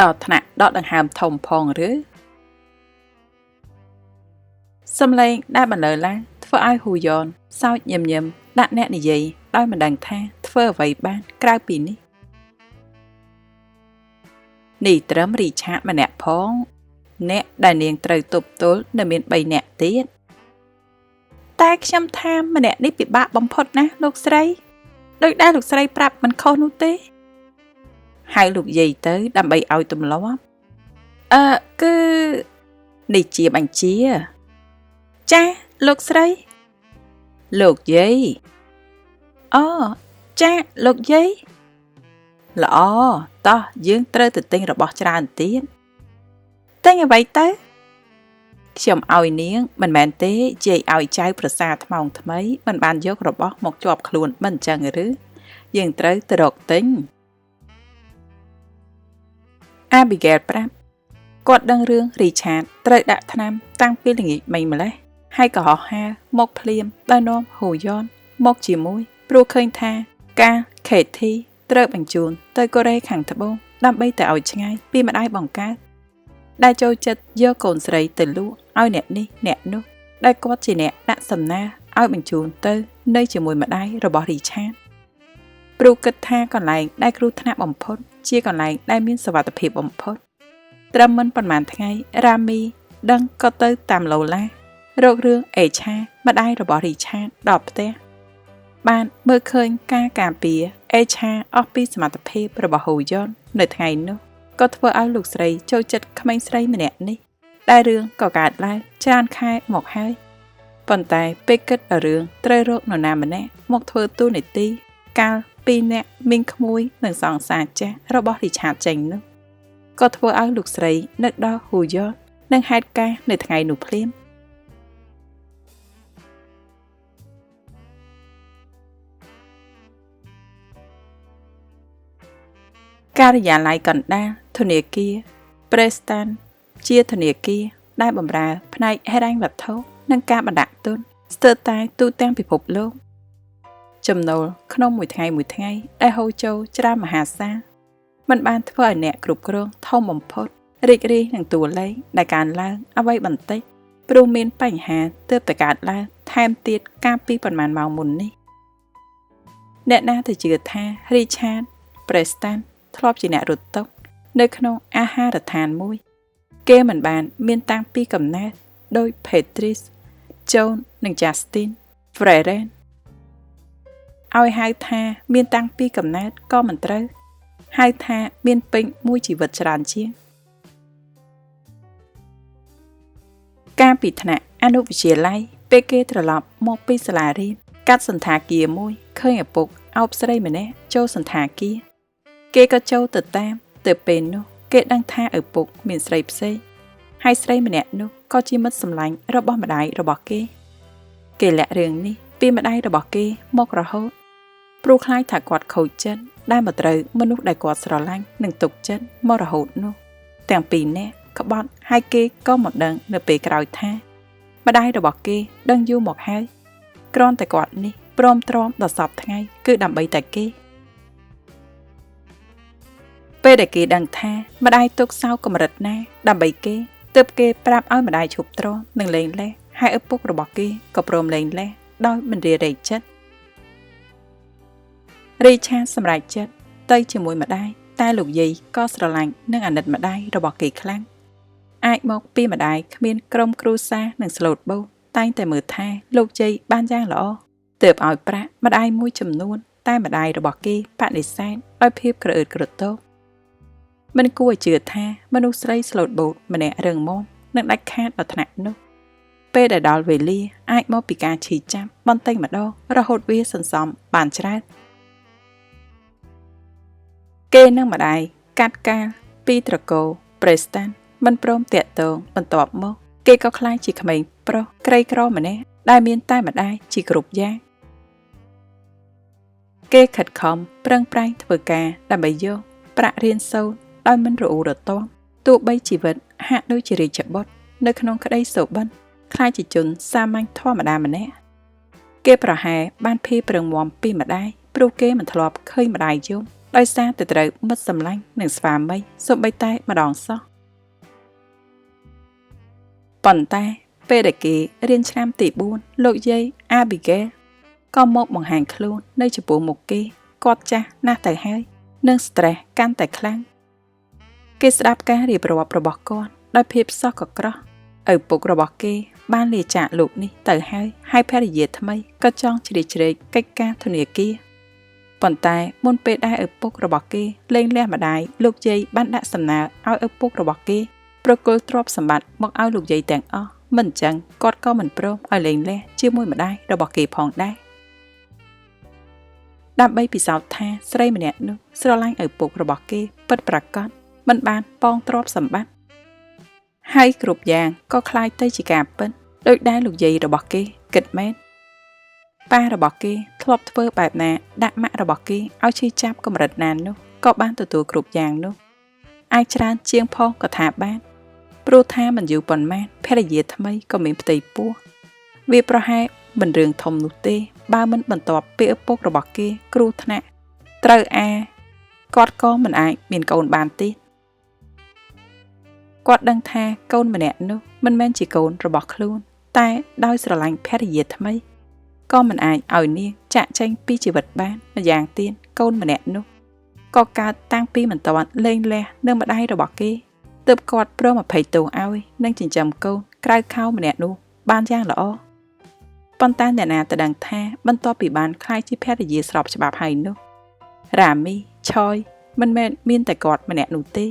ដល់ថ្នាក់ដកដង្ហើមធំផងឬសំឡេងដែលបន្លឺឡើងធ្វើឲ្យហ៊ូយ៉នសើចញឹមញឹមដាក់អ្នកនិយាយដោយមិនដឹងថាធ្វើអ្វីបានក្រៅពីនេះនេះត្រឹមរីឆាតម្នាក់ផងអ្នកដែលនាងត្រូវទប់ទល់នៅមាន3នាក់ទៀតតែខ្ញុំថាម្នាក់នេះពិបាកបំផុតណាស់លោកស្រីដោយដែលលោកស្រីប្រាប់មិនខុសនោះទេហៅលោកយាយទៅដើម្បីឲ្យទម្លាប់គឺនេះជាបញ្ជាចាសលោកស្រីលោកយាយអូចាសលោកយាយល្អតោះយើងត្រូវទៅទិញរបស់ច្រើនទៀតទិញអ្វីទៅខ្ញុំឲ្យនាងមិនមែនទេយាយឲ្យចៅប្រសាថ្មោងថ្មីមិនបានយករបស់មកជាប់ខ្លួនមិនអញ្ចឹងឬយើងត្រូវទៅរកទិញអាប៊ីហ្គេលប្រាប់គាត់ដឹងរឿងរីឆាតត្រូវដាក់ថ្នាំតាំងពីល្ងាចមិញម្លេះហើយក៏ហោះហើរមកភ្លាមដោយនាំហ៊ូយ៉នមកជាមួយព្រោះឃើញថាការខេធីត្រូវបញ្ជូនទៅកូរ៉េខាងត្បូងដើម្បីទៅឲ្យឆ្ងាយពីម្ដាយបង្កើតដែលចូលចិត្តយកកូនស្រីទៅលក់ឲ្យអ្នកនេះអ្នកនោះដែលគាត់ជាអ្នកដាក់សំណើឲ្យបញ្ជូនទៅនៅជាមួយម្ដាយរបស់រីឆាតព្រោះគិតថាកន្លែងដែលគ្រោះថ្នាក់បំផុតជាកន្លែងដែលមានសុវត្ថិភាពបំផុតត្រឹមមិនប៉ុន្មានថ្ងៃរ៉ាមីដឹងក៏ទៅតាមឡូឡារករឿងអេឆាម្ដាយរបស់រីឆាតដល់ផ្ទះបានមើលឃើញការការពារអេឆាអស់ពីសមត្ថភាពរបស់ហ៊ូយ៉ននៅថ្ងៃនោះក៏ធ្វើឲ្យលោកស្រីចូលចិត្តក្មេងស្រីម្នាក់នេះដែលរឿងក៏កើតឡើងច្រើនខែមកហើយប៉ុន្តែពេលគិតដល់រឿងត្រូវរកនរណាម្នាក់មកធ្វើតួនាទីកាលពីរនាក់មីងក្មួយនិងសង្សារចាស់របស់រីឆាតចេញនោះក៏ធ្វើឲ្យលោកស្រីនឹកដល់ហ៊ូយ៉ននិងហេតុការណ៍នៅថ្ងៃនោះភ្លាមការិយាល័យកណ្ដាលធនាគារប្រេស្តានជាធនាគារដែលបម្រើផ្នែកហិរញ្ញវត្ថុនិងការបណ្ដាក់ទុនស្ទើរតែទូទាំងពិភពលោកចំណូលក្នុងមួយថ្ងៃមួយថ្ងៃដែលហូរចូលច្រើនមហាសាលមិនបានធ្វើឲ្យអ្នកគ្រប់គ្រងធំបំផុតរីករាយនឹងតួលេខដែលកើនឡើងអ្វីបន្តិចព្រោះមានបញ្ហាទើបតែកើតឡើងថែមទៀតកាលពីប៉ុន្មានម៉ោងមុននេះអ្នកណាទៅជឿថារីឆាតប្រេស្តានធ្លាប់ជាអ្នករត់តុនៅក្នុងអាហារដ្ឋានមួយគេមិនបានមានតាំងពីកំណើតដោយ Patrice John និង Justin Freren ឲ្យហៅថាមានតាំងពីកំណើតក៏មិនត្រូវហៅថាមានពេញមួយជីវិតច្រើនជាងកាលពីថ្នាក់អនុវិទ្យាល័យពេលគេត្រឡប់មកពីសាលារៀនកាត់សណ្ឋាគារមួយឃើញឪពុកអោបស្រីម្នាក់ចូលសណ្ឋាគារគេក៏ចូលទៅតាមទៅពេលនោះគេដឹងថាឪពុកមានស្រីផ្សេងហើយស្រីម្នាក់នោះក៏ជាមិត្តសម្លាញ់របស់ម្ដាយរបស់គេគេលាក់រឿងនេះពីម្ដាយរបស់គេមករហូតព្រោះខ្លាចថាគាត់ខូចចិត្តដែលមកត្រូវមនុស្សដែលគាត់ស្រឡាញ់និងទុកចិត្តមករហូតនោះទាំងពីរនាក់ក្បត់ហើយគេក៏មកដឹងនៅពេលក្រោយថាម្ដាយរបស់គេដឹងយូរមកហើយគ្រាន់តែគាត់នេះព្រមទ្រាំដល់សព្វថ្ងៃគឺដើម្បីតែគេពេលដែលគេដឹងថាម្ដាយទុកសោកកម្រិតណាដើម្បីគេទើបគេប្រាប់ឲ្យម្ដាយឈប់ទ្រាំនិងលែងលេះហើយឪពុករបស់គេក៏ព្រមលែងលេះដោយមិនរារែកចិត្តរីឆាសម្រេចចិត្តទៅជាមួយម្ដាយតែលោកយាយក៏ស្រឡាញ់និងអាណិតម្ដាយរបស់គេខ្លាំងអាចមកពីម្ដាយគ្មានក្រុមគ្រួសារនិងស្លូតបូតតែងតែមើលថែលោកយាយបានយ៉ាងល្អទើបឲ្យប្រាក់ម្ដាយមួយចំនួនតែម្ដាយរបស់គេបដិសេធដោយភាពក្រអឺតក្រទមមិនគួរឲ្យជឿថាមនុស្សស្រីស្លូតបូតម្នាក់រឹងមាំនិងដាច់ខាតដល់ថ្នាក់នោះពេលដែលដល់វេលាអាចមកពីការឈឺចាប់បន្តិចម្ដងរហូតវាសន្សំបានច្រើនគេនិងម្ដាយកាត់កាលពីត្រកូលប្រេស្តានមិនព្រមតាក់ទងបន្ទាប់មកគេក៏ក្លាយជាក្មេងប្រុសក្រីក្រម្នាក់ដែលមានតែម្ដាយជាគ្រប់យ៉ាងគេខិតខំប្រឹងប្រែងធ្វើការដើម្បីយកប្រាក់រៀនសូត្រដោយមិនរអ៊ូរទាំទោះបីជីវិតហាក់ដូចជារាជបុត្រនៅក្នុងក្តីសុបិនក្លាយជាជនសាមញ្ញធម្មតាម្នាក់គេប្រហែលបានភ័យប្រឹងមាំពីម្ដាយព្រោះគេមិនធ្លាប់ឃើញម្ដាយយំ ដោយសារតែត្រូវមិត្តសម្លាញ់និងស្វាមីសូម្បីតែម្ដងសោះប៉ុន្តែពេលដែលគេរៀនឆ្នាំទី4លោកយាយ Abigail ក៏មកបង្ហាញខ្លួននៅចំពោះមុខគេគាត់ចាស់ណាស់ទៅហើយនិង stress កាន់តែខ្លាំងគេស្ដាប់ការរៀបរាប់របស់គាត់ដោយភាពសោះកក្រោះឪពុករបស់គេបានលាចាកលោកនេះទៅហើយហើយភរិយាថ្មីក៏ចង់ជ្រៀតជ្រែកកិច្ចការធនាគារប៉ុន្តែមុនពេលដែលឪពុករបស់គេលែងលះម្ដាយលោកយាយបានដាក់សំណើឲ្យឪពុករបស់គេប្រគល់ទ្រព្យសម្បត្តិមកឲ្យលោកយាយទាំងអស់មិនអញ្ចឹងគាត់ក៏មិនព្រមឲ្យលែងលះជាមួយម្ដាយរបស់គេផងដែរដើម្បីពិសោធន៍ថាស្រីម្នាក់នោះស្រឡាញ់ឪពុករបស់គេពិតប្រាកដមិនបានប៉ងទ្រព្យសម្បត្តិហើយគ្រប់យ៉ាងក៏คล้ายទៅជាការពិតដោយដែលលោកយាយរបស់គេគិតមែនប៉ារបស់គេធ្លាប់ធ្វើបែបណាដាក់ម៉ាក់របស់គេឲ្យឈឺចាប់កម្រិតណានោះក៏បានទទួលគ្រប់យ៉ាងនោះអាចច្រើនជាងផងក៏ថាបានព្រោះថាមិនយូរប៉ុន្មានភរិយាថ្មីក៏មានផ្ទៃពោះវាប្រហែលមិនរឿងធំនោះទេបើមិនបន្ទាប់ពីឪពុករបស់គេគ្រោះថ្នាក់ត្រូវអាគាត់ក៏មិនអាចមានកូនបានទេគាត់ដឹងថាកូនម្នាក់នោះមិនមែនជាកូនរបស់ខ្លួនតែដោយស្រឡាញ់ភរិយាថ្មីក៏មិនអាចឲ្យនាងចាក់ចែងពីជីវិតបានម្យ៉ាងទៀតកូនម្នាក់នោះក៏កើតតាំងពីមិនទាន់លែងលះនឹងម្ដាយរបស់គេទើបគាត់ព្រមអភ័យទោសឲ្យនិងចិញ្ចឹមកូនក្រៅខោម្នាក់នោះបានយ៉ាងល្អប៉ុន្តែអ្នកណាទៅដឹងថាបន្ទាប់ពីបានក្លាយជាភរិយាស្របច្បាប់ហើយនោះរ៉ាមីឆយមិនមែនមានតែគាត់ម្នាក់នោះទេ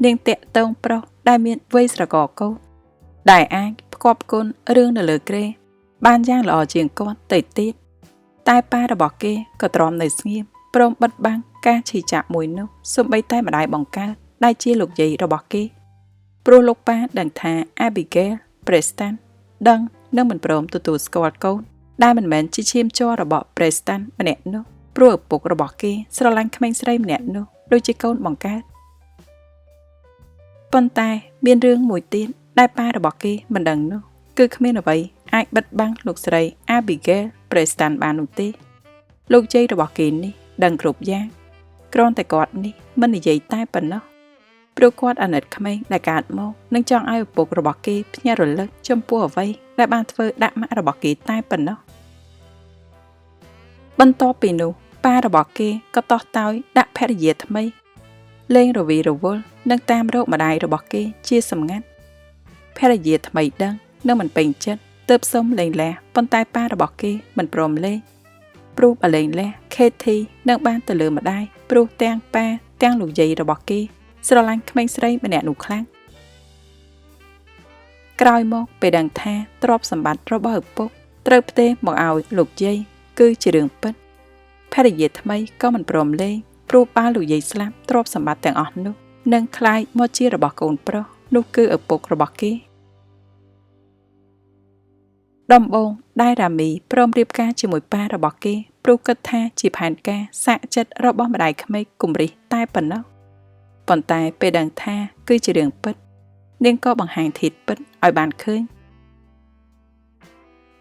នាងតាក់ទងប្រុសដែលមានវ័យស្រកកូនដែលអាចផ្គប់គុណរឿងនៅលើគ្រែបានយ៉ាងល្អជាងគាត់ទៅទៀតតែប៉ារបស់គេក៏ទ្រាំនៅស្ងៀមព្រមបិទបាំងការឈឺចាប់មួយនោះសូម្បីតែម្ដាយបង្កើតដែលជាលោកយាយរបស់គេព្រោះលោកប៉ាដឹងថា Abigail Preston ដឹងនិងមិនព្រមទទួលស្គាល់កូនដែលមិនមែនជាឈាមជ័ររបស់ Preston ម្នាក់នោះព្រោះឪពុករបស់គេស្រឡាញ់ក្មេងស្រីម្នាក់នោះដូចជាកូនបង្កើតប៉ុន្តែមានរឿងមួយទៀតដែលប៉ារបស់គេមិនដឹងនោះគឺគ្មានអ្វីអាចបិទបាំងលោកស្រី Abigail Preston បាននោះទេលោកយាយរបស់គេនេះដឹងគ្រប់យ៉ាងគ្រាន់តែគាត់នេះមិននិយាយតែប៉ុណ្ណោះព្រោះគាត់អាណិតក្មេងដែលកើតមកនិងចង់ឲ្យឪពុករបស់គេភ្ញាក់រលឹកចំពោះអ្វីដែលបានធ្វើដាក់ម៉ាក់របស់គេតែប៉ុណ្ណោះបន្ទាប់ពីនោះប៉ារបស់គេក៏តោះតោយដាក់ភរិយាថ្មីលេងរវីរវល់និងតាមរកម្ដាយរបស់គេជាសម្ងាត់ភរិយាថ្មីដឹងនិងមិនពេញចិត្តទើបសុំលែងលះប៉ុន្តែប៉ារបស់គេមិនព្រមលែងព្រោះបើលែងលះ Katie នឹងបានទៅលើម្ដាយព្រោះទាំងប៉ាទាំងលោកយាយរបស់គេស្រឡាញ់ក្មេងស្រីម្នាក់នោះខ្លាំងក្រោយមកពេលដឹងថាទ្រព្យសម្បត្តិរបស់ឪពុកត្រូវផ្ទេរមកឲ្យលោកយាយគឺជារឿងពិតភរិយាថ្មីក៏មិនព្រមលែងព្រោះបើលោកយាយស្លាប់ទ្រព្យសម្បត្តិទាំងអស់នោះនឹងក្លាយមកជារបស់កូនប្រុសនោះគឺឪពុករបស់គេដំបូងដែលរ៉ាមីព្រមរៀបការជាមួយប៉ារបស់គេព្រោះគិតថាជាផែនការសាក់ចិត្តរបស់ម្ដាយក្មេកគំរិះតែប៉ុណ្ណោះប៉ុន្តែពេលដឹងថាគឺជារឿងពិតនាងក៏បង្ហាញធាតុពិតឲ្យបានឃើញ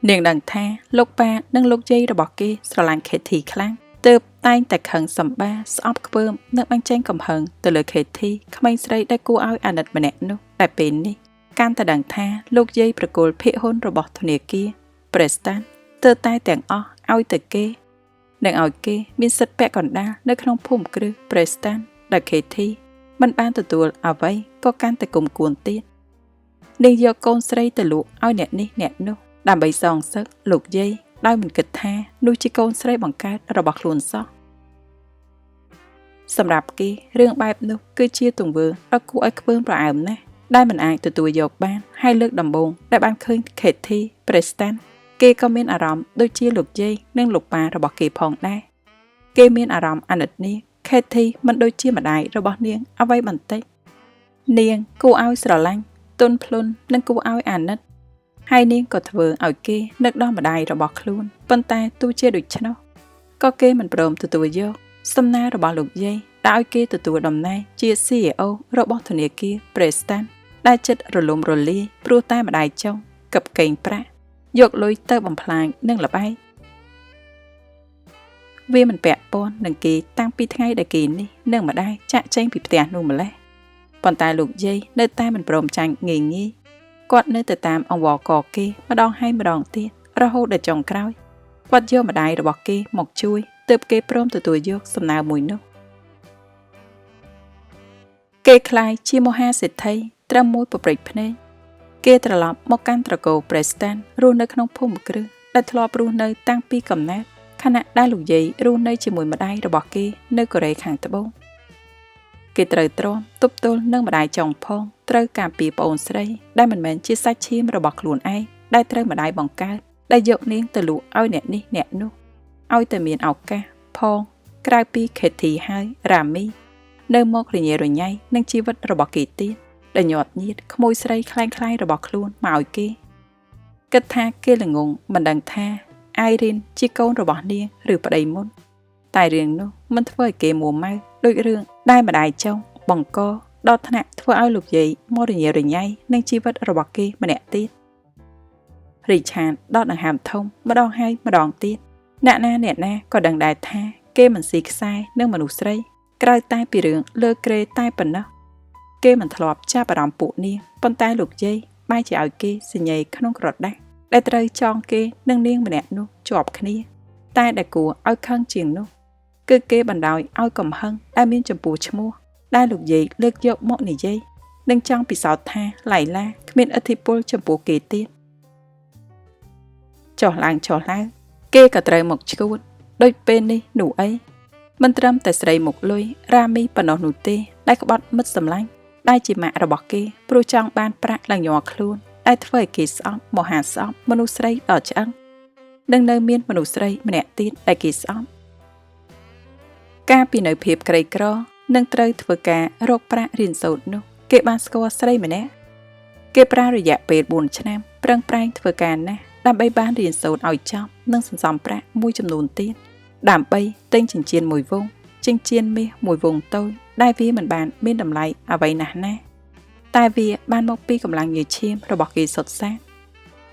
នាងដឹងថាលោកប៉ានិងលោកយាយរបស់គេស្រឡាញ់ Katie ខ្លាំងទើបតែងតែខឹងសម្បាស្អប់ខ្ពើមនិងបញ្ចេញកំហឹងទៅលើ Katie ក្មេងស្រីដែលគួរឲ្យអាណិតម្នាក់នោះតែពេលនេះកាន់តែដឹងថាលោកយាយប្រគល់ភាគហ៊ុនរបស់ធនាគារ Preston ទើបតែទាំងអស់ឲ្យទៅគេនិងឲ្យគេមានសិទ្ធិពាក់កណ្ដាលនៅក្នុងភូមិគ្រឹះ Preston ដែល Katie មិនបានទទួលអ្វីក៏កាន់តែគុំគួនទៀតនាងយកកូនស្រីទៅលក់ឲ្យអ្នកនេះអ្នកនោះដើម្បីសងសឹកលោកយាយដោយមិនគិតថានោះជាកូនស្រីបង្កើតរបស់ខ្លួនសោះសម្រាប់គេរឿងបែបនោះគឺជាទង្វើដ៏គួរឲ្យខ្ពើមប្រអើមណាស់ដែលមិនអាចទទួលយកបានហើយលើកដំបូងដែលបានឃើញ Katie Preston គេក៏មានអារម្មណ៍ដូចជាលោកយាយនិងលោកប៉ារបស់គេផងដែរគេមានអារម្មណ៍អាណិតនាង Katie មិនដូចជាម្ដាយរបស់នាងអ្វីបន្តិចនាងគួរឲ្យស្រឡាញ់ទន់ភ្លន់និងគួរឲ្យអាណិតហើយនាងក៏ធ្វើឲ្យគេនឹកដល់ម្ដាយរបស់ខ្លួនប៉ុន្តែទោះជាដូច្នោះក៏គេមិនព្រមទទួលយកសំណើរបស់លោកយាយដែលឲ្យគេទទួលតំណែងជា CEO របស់ធនាគារ Preston ដែលចិត្តរលំរលាយព្រោះតែម្ដាយចុងកឹបកេងប្រាក់យកលុយទៅបំផ្លាញនិងល្បែង វាមិនពាក់ព័ន្ធនឹងគេតាំងពីថ្ងៃដែលគេនេះនិងម្ដាយចាក់ចេញពីផ្ទះនោះម្លេះប៉ុន្តែលោកយាយនៅតែមិនព្រមចាញ់ងាយងាយគាត់នៅតែតាមអង្វរកគេម្ដងហើយម្ដងទៀតរហូតដល់ចុងក្រោយគាត់យកម្ដាយរបស់គេមកជួយទើបគេព្រមទទួលយកសំណើមួយនោះគេក្លាយជាមហាសេដ្ឋីត្រឹមមួយប្រព្រឹត្តភ្នែកគេត្រឡប់មកកាន់ត្រកូល Preston រស់នៅក្នុងភូមិគ្រឹះដែលធ្លាប់រស់នៅតាំងពីកំណើតខណៈដែលលោកយាយរស់នៅជាមួយម្ដាយរបស់គេនៅកូរ៉េខាងត្បូងគេត្រូវទ្រាំទប់ទល់នឹងម្ដាយចុងផងត្រូវការពារប្អូនស្រីដែលមិនមែនជាសាច់ឈាមរបស់ខ្លួនឯងដែលត្រូវម្ដាយបង្កើតដែលយកនាងទៅលក់ឲ្យអ្នកនេះអ្នកនោះឲ្យតែមានឱកាសផងក្រៅពីខេធីហើយរ៉ាមីនៅមករញ៉េរញ៉ៃនឹងជីវិតរបស់គេទៀតដែលញាត់ញៀតក្មួយស្រីក្លែងៗរបស់ខ្លួនមកឲ្យគេគិតថាគេល្ងងមិនដឹងថាអាយរីនជាកូនរបស់នាងឬប្តីមុនតែរឿងនោះមិនធ្វើឲ្យគេមួម៉ៅដូចរឿងដែលម្ដាយចុងបង្កដល់ថ្នាក់ធ្វើឲ្យលោកយាយមករញ៉េរញ៉ៃនឹងជីវិតរបស់គេម្នាក់ទៀតរីឆាតដកដង្ហើមធំម្ដងហើយម្ដងទៀតអ្នកណាអ្នកណាក៏ដឹងដែរថាគេមិនស៊ីខ្សែនឹងមនុស្សស្រីក្រៅតែពីរឿងលើក្រេតែប៉ុណ្ណោះគេមិនធ្លាប់ចាប់អារម្មណ៍ពួកនាងប៉ុន្តែលោកយាយបែរជាឲ្យគេសញ្ញេក្នុងក្រដាសដែលត្រូវចងគេនិងនាងម្នាក់នោះជាប់គ្នាតែដែលគួរឲ្យខឹងជាងនោះគឺគេបណ្ដោយឲ្យកំហឹងដែលមានចំពោះឈ្មោះដែលលោកយាយលើកយកមកនិយាយនិងចង់ពិសោធន៍ថាឡៃឡាគ្មានឥទ្ធិពលចំពោះគេទៀតចុះឡើងចុះឡើងគេក៏ត្រូវមកឈួតដូចពេលនេះនោះអីមិនត្រឹមតែស្រីមុខលុយរ៉ាមីប៉ុណ្ណោះនោះទេដែលក្បត់មិត្តសម្លាញ់ដែលជាម៉ាក់របស់គេព្រោះចង់បានប្រាក់ឡើងញ័រខ្លួនដែលធ្វើឲ្យគេស្អប់មហាស្អប់មនុស្សស្រីដល់ឆ្អឹងនិងនៅមានមនុស្សស្រីម្នាក់ទៀតដែលគេស្អប់ការពីនៅភាពក្រីក្រនិងត្រូវធ្វើការរកប្រាក់រៀនសូត្រនោះគេបានស្គាល់ស្រីម្នាក់គេប្រើរយៈពេល4ឆ្នាំប្រឹងប្រែងធ្វើការណាស់ដើម្បីបានរៀនសូត្រឲ្យចប់និងសន្សំប្រាក់មួយចំនួនទៀតដើម្បីទិញចិញ្ចៀនមួយវងចិញ្ចៀនមាសមួយវងតូចដែលវាមិនបានមានតម្លៃអ្វីណាស់ណាតែវាបានមកពីកម្លាំងញើសឈាមរបស់គេសុទ្ធសាធ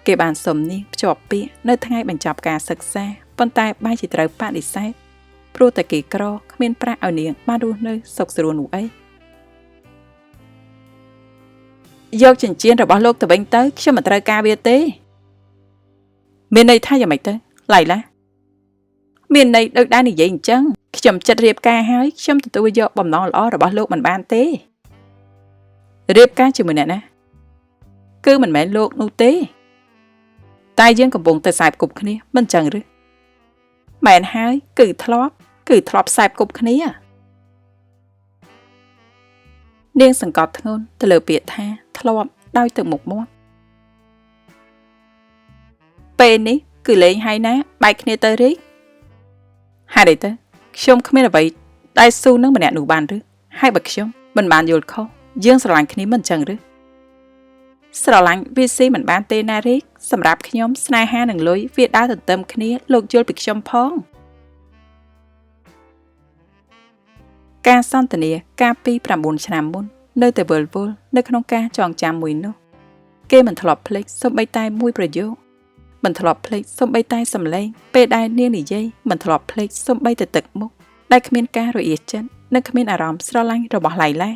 គេបានសុំនាងភ្ជាប់ពាក្យនៅថ្ងៃបញ្ចប់ការសិក្សាប៉ុន្តែបែរជាត្រូវបដិសេធព្រោះតែគេក្រគ្មានប្រាក់ឲ្យនាងបានរស់នៅសុខស្រួលនោះអីយកចិញ្ចៀនរបស់លោកទៅវិញទៅខ្ញុំមិនត្រូវការវាទេមានន័យថាយ៉ាងម៉េចទៅឡៃឡាមានន័យដូចដែរនិយាយអញ្ចឹងខ្ញុំចិត្តរៀបការហើយខ្ញុំទទួលយកបំណងល្អរបស់លោកមិនបានទេរៀបការជាមួយអ្នកណាគឺមិនមែនលោកនោះទេតែយើងកំពុងតែខ្សែគប់គ្នាមិនចឹងឬមែនហើយគឺធ្លាប់ខ្សែគប់គ្នានាងសង្កត់ធ្ងន់ទៅលើពាក្យថាធ្លាប់ដោយទឹកមុខមាត់ពេលនេះគឺលេងហើយណាបែកគ្នាទៅរីកហេតុអីទៅខ្ញុំគ្មានអ្វីដែលស៊ូនឹងម្នាក់នោះបានឬហើយបើខ្ញុំមិនបានយល់ខុសយើងស្រឡាញ់គ្នាមិនចឹងឬស្រឡាញ់វាស៊ីមិនបានទេណារីកសម្រាប់ខ្ញុំស្នេហានិងលុយវាដើរទន្ទឹមគ្នាលោកយល់ពីខ្ញុំផងការសន្ទនាកាលពី9ឆ្នាំមុននៅតែវិលវល់នៅក្នុងការចងចាំមួយនោះគេមិនធ្លាប់ភ្លេចសូម្បីតែមួយប្រយោគមិនធ្លាប់ភ្លេចសូម្បីតែសំឡេងពេលដែលនាងនិយាយមិនធ្លាប់ភ្លេចសូម្បីតែទឹកមុខដែលគ្មានការរអៀលចិត្តនិងគ្មានអារម្មណ៍ស្រឡាញ់របស់ឡៃឡា